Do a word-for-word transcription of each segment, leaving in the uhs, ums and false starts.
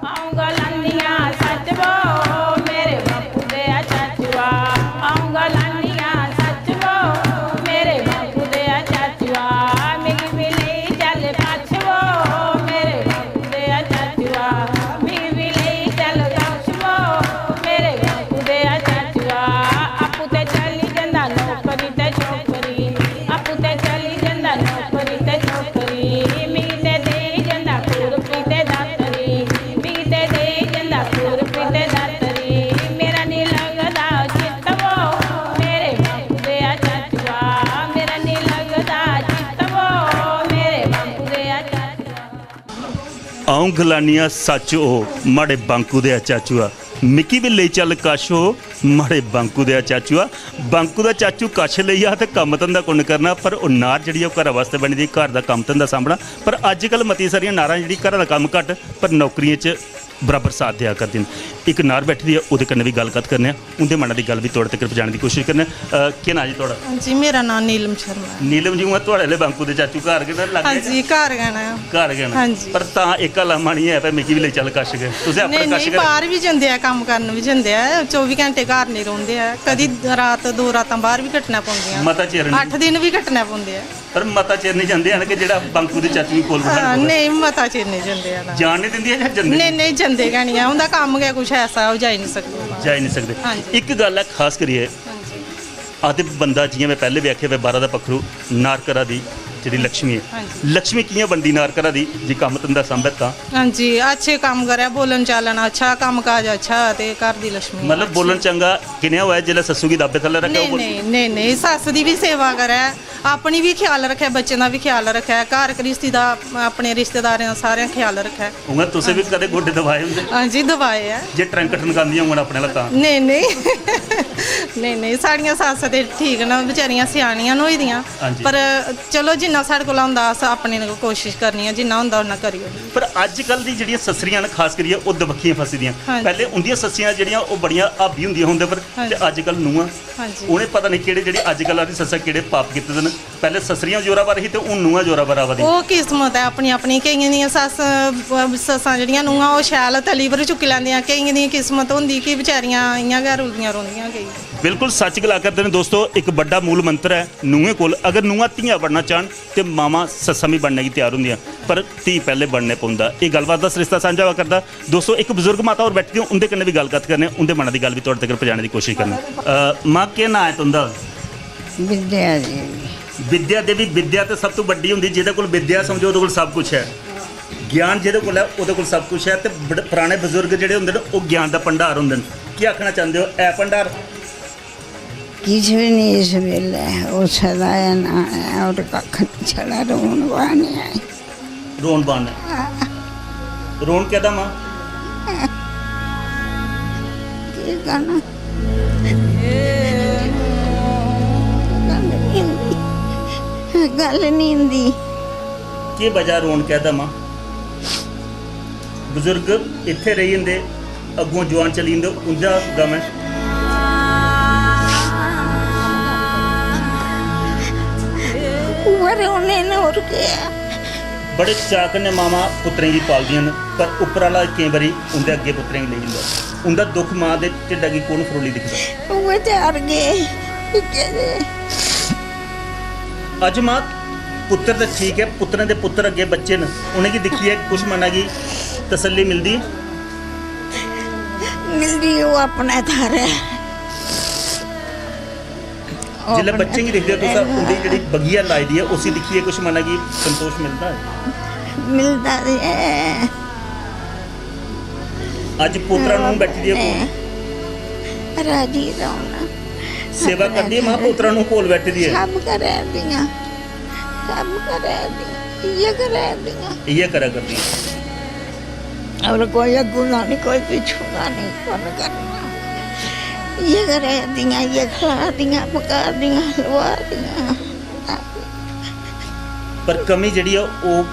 अ'ऊं गलानियां सच्च वो मेरे बापू दे चाचुआ, अ'ऊं गलानियां सच्च वो मेरे बापू दे चाचुआ, मिगी बी लेई चल कच्छ वो मेरे बापू दे चाचुआ, मिगी बी लेई चल कच्छ वो मेरे बापू दे चाचुआ, आपूं ते चली जंदा नौकरी ते छोकरी, आपूं ते चली जंदा नौकरी ते छोकरी, मिगी ते देई जंदा खुरपी ते दातरी, मिगी ते देई जंदा खुरपी ते दातरी, मेरा निं लगदा चित्त वो मेरे बापू दे चाचुआ, मेरा निं लगदा चित्त वो मेरे बापू दे चाचुआ। अ'ऊं गलानियां सच्च ओ माड़े बांकू दे चाचुआ, मिकी बी लेई चल कश ओ माड़े बांकू दे चाचुआ। बांकू दा चाचू कश लेई आ ते कम्म धंधा कु'न करना, पर ओह् नार जेह्ड़ी ऐ ओह् घरा वास्तै बनी दी, घर दा कम्म धंधा सांभना। पर अज्जकल मती सारियां नारां जेह्ड़ी घरा दा कम्म घट्ट पर नौकरियें च बराबर साथ देआ करदी न। इक नार बैठी दी ऐ, ओह्दे कन्नै बी गल्ल कत्थ करने आं, उं'दे मनै दी गल्ल बी थुआढ़े तगर पजाने दी कोशश करने आं। अ, केह् नांऽ जी थुआढ़ा? जी, मेरा नांऽ नीलम शर्मा ऐ। नीलम जी, उ'आं थुआढ़े आह्ले बांकू दे चाचू घर गै न, लाग्गै हां जी, घर गै न। घर गै न। हां जी। पर तां इक गल्ल मानी ऐ, भाई मिगी बी लेई चल कश गै। तुसें अपने नेईं, कश नेईं, गै बाह्र बी जंदे ऐ, कम्म करन बी जंदे ऐ, चौबी घैंटे घर नेईं रौंह्दे ऐ। कदी रात, दो रातां बाह्र बी कट्टना पौंदियां। मता चिर निं। अट्ठ दिन बी कट्टना पौंदे ऐ। पर मता चिर निं जंदे हैन कि जेह्ड़ा बांकू दे चाचू गी कोल बठाना हां, पवै। नेईं, मता चिर निं जंदे हैन। जान निं दिंदी ऐ जां जंदे? नेईं, नेईं, जंदे गै निं ऐ। उं'दा कम्म गै कुछ ऐसा ऐ, ओह् जाई निं सकदे। जाई निं सकदे। हां जी। इक गल्ल ऐ खास करियै, हां जी। आखदे बंदा, जि'यां में पैह्लें बी आखेआ, भाई बाह्रा दा पक्खरू नार घरा दी जेह्ड़ी लक्ष्मी ऐ। हां जी। लक्ष्मी कि'यां बनदी नार घरा दी, जे कम्म धंधा सांभै तां? हां जी, अच्छे कम्म करै, बोलन चालन अच्छा, कम्म काज अच्छा होऐ ते घर दी लक्ष्मी मतलब अच्छी। बोलन चंगा किनेहा होऐ, जेल्लै सस्सू गी दाबे थल्लै रक्खै, ओह् नेईं, बोल- नेईं, नेईं, नेईं, सस्स दी बी सेवा करै, अपनी बी ख्याल रक्खै, बच्चें दा बी ख्याल रक्खै, घर घ्रिस्ती दा, अपने रिश्तेदारें दा, सारें दा ख्याल रक्खै। उ'आं तुसें बी हां जी। कदें गोड्डे दबाए होंदे? हां जी, दबाए ऐ। जे ट्रैंक ठनकांदियां होङन अपने आह्ला तां? नेईं, नेईं। नेईं, नेईं, साढ़ियां सस्स ते ठीक न, बचैरियां स्यानियां न होई दियां। हां जी। पर चलो, जिन्ना साढ़े कोला होंदा, अस अपनी कोशश करनी ऐ, जिन्ना होंदा, उन्ना करी ओड़ने। पर अज्जकल दी जेह्ड़ियां सस्सरियां न, खास करियै, ओह् दबक्खियें फसी दियां। हां जी। पैह्लें उं'दियां सस्सियां जेह्ड़ियां, ओह् बड़ियां हावी होंदियां हा उं'दे पर, हां ते जी। अज्जकल नूंहां। हां जी। उ'नें पता नेईं केह्ड़े, जेह्ड़ी अज्जकल आह्ली सस्सां केह्ड़े पाप कीते दे न। पैह्लें सस्सरियां जोरा पर ही ते हून नूंहां जोरा पर आवा दियां। ओह् किस्मत ऐ अपनी अपनी। केइयें दियां सस्स, सस्सां जेह्ड़ियां नूंहां, ओह् शैल तली पर चुक्की लैंदियां। केइयें दी किस्मत होंदी कि बचैरियां इ'यां गै रुलदियां रौंह्दियां केईं। बिल्कुल सच्च गला करदे न दोस्तो, इक बड्डा मूल मंत्र ऐ नूंहें कोल। अगर नूंहां धियां बनना चाह्न ते मावां सस्सां बी बनने गी त्यार होंदियां, पर धी पैह्लें बनने पौंदा। एह् गल्लबात दा सरिस्ता सांझा होआ करदा। दोस्तो, इक बजुर्ग माता होर बैठी दी, उं'दे कन्नै बी गल्ल कत्थ करने आं, उं'दे मनै दी गल्ल बी थुआढ़े तगर पजाने दी कोशश करने आं। अ, मां, केह् नांऽ ऐ तुं'दा? विद्या देवी। विद्या देवी, विद्या ते सब तों बड्डी होंदी, जेह्दे कोल विद्या समझो, ओह्दे कोल सब कुछ ऐ। ज्ञान जेह्दे कोल ऐ, ओह्दे कोल सब कुछ ऐ। ते बड़-, पराने बजुर्ग जेह्ड़े होंदे न, ओह् ज्ञान दा भंडार होंदे न। केह् आखना चांह्दे ओ, ऐ भंडार? किश बी निं इस बेल्लै, ओह् सदा ऐ ना ऐ, होर कक्ख निं, छड़ा रोन बाने ऐ। रोन बाने। रोन कैह्दा मां? केह् करना? गल्ल निं होंदी। गल्ल निं होंदी। केह् बजह रोन कैह्दा मां? बजुर्ग इत्थै रेही जंदे, अग्गुआं जुआन चली जंदे, उं'दा गम ऐ। उ'ऐ रौह्ने न, होर केह् ऐ? बड़े चाऽ कन्नै मावां पुत्तरें गी पालदियां न, पर उप्पर आह्ला केईं बारी उं'दे अग्गें पुत्तरें गी लेई जंदा। उं'दा दुक्ख मां दे ढिड्डा गी कु'न फरोली दिखदा? उ'ऐ चार गे, इक्कै जे। अज्ज मां, पुत्तर ते ठीक ऐ, पुत्तरें दे पुत्तर अग्गें बच्चे न, उ'नेंगी दिक्खियै कुछ मना गी तसल्ली मिलदी? मिलदी ओह् अपने थाह्रै। जिसलै बच्चें गी दिखदे ओ तुस, उं'दी जेह्ड़ी बगिया लाई दी ऐ, उसी दिक्खियै कुछ मना गी संतोष मिलदा ऐ? मिलदा ते ऐ। अज्ज पोतरा नूंह् बैठी दी ऐ कोल। राजी रौह्ना। सेवा करदी ऐ मां, पोतरा नूंह् कोल बैठी दी ऐ। सब करै दियां, सब करै दियां, इ'यै करै दियां। इ'यै करै करदी। ऐ। और कोई अग्गूं दा निं, कोई पिच्छूं दा निं, कु'न करना? इ'यै करै दियां, इ'यै खला दियां, पका दियां, लुआ दियां। पर कमी जेह्ड़ी ऐ, ओह्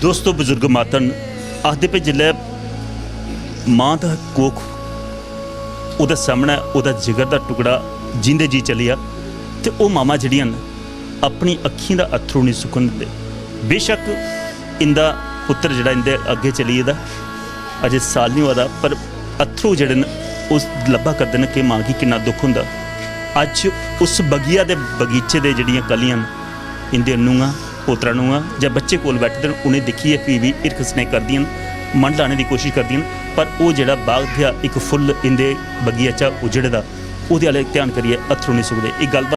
दोस्तो, बजुर्ग माता न, आखदे पे जिसलै मां दा कोख ओह्दे सामनै, ओह्दा जिगर दा टुकड़ा जींदे जी चली जा, ते ओह् मावां जेह्ड़ियां न, अपनी अक्खीं दा अत्थरू निं सुक्कन दिंदे। बेशक्क इं'दा पुत्तर जेह्ड़ा इं'दे अग्गें चली गेदा, अजें साल निं होआ दा, पर अत्थरू जेह्ड़े न, ओह् लब्भा करदे न कि मां गी किन्ना दुख होंदा। अज्ज उस बगिया दे बगीचे दे जेह्ड़ियां कलियां न, इं'दे नूंहां, पोतरा नूंहां जां बच्चे कोल बैठे दे न, उ'नें दिक्खियै फ्ही बी हिरख स्नेह करदियां न, मन लाने दी कोशश करदियां न, पर ओह् जेह्ड़ा बाग देआ इक फुल्ल इं'दे बगिया चा उजड़े दा, ओह्दे आह्ले ध्यान करियै अत्थरू निं सुकदे। एह् गल्ल